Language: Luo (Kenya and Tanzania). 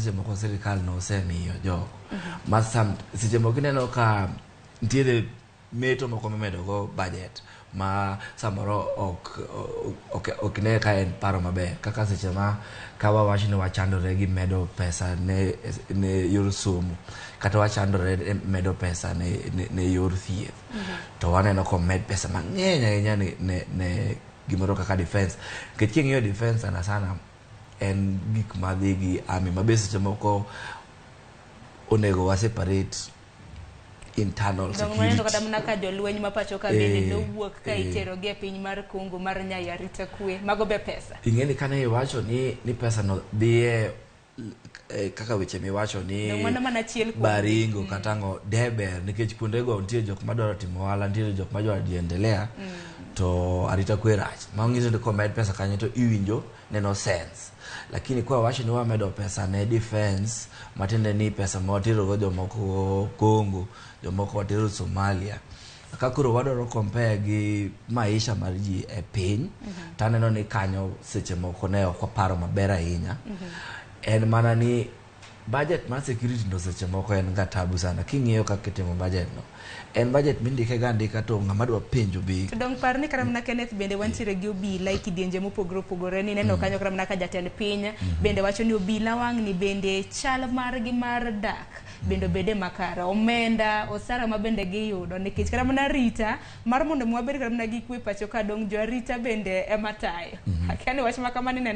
seche moko sirikal nosemiyo jogo ma seche moko ineno ka nitiere meto moko mimedo go budget ma samoro ok ne ka en paro maber, kaka seche ma ka wawach ni wachandore gi medo pesa ne yor somo, kata wachandore e medo pesa ne yor thieth, to waneno komed pesa mang'eny ahinya ne gimoro kaka defense, nikech king'iyo defense sana sana en gik madhi gi army, ma be seche moko onego wa separate internal Dong waneno kata security. Mana ka jolweny ma pacho ka bende nowuok ka iterogi e piny mar Congo mar nyayo arita kwe. Mago be pesa. Ing'e ni kane iwacho ni pesa no dhiye kaka weche miwacho ni Dong mano mana achiel kuom Baringo kata ang'o de ber, nikech kuondego nitie jok madwaro timo ohala, nitiere jok madwaro jiendelea, to arita kwe rach, manyiso ni komed pesa kanyo to iwinjo neno sense. Lakini kwa wacho ni wamedo pesa ne defense, matiende ni pesa ma watero go jomoko Congo, jomoko watero Somalia, ka koro wadwaro compare gi maisha mar ji e piny, taneno ni kanyo seche moko ne ok waparo maber ahinya. En mana ni budget mar security no seche moko en ga tabu sana. King'iyo kaka itimo budget no, en budget mindike ga andika, to ng'ama dwa penjo be To dong par ni kata mana Kenneth bende wantiere gi obila e kidienje mopogore opogore, ni neno kanyo kata mana ka jatend piny bende wacho ni obila wang'ni bende chal margi mar dak bende obede makare, omenda osara ma bende giyudo, nikech kata mana arita mar mondo mi wabed kata mana gi kwe pacho ka, dong jo arita bende ema tayo. Akia ni wach ma kamano ineno.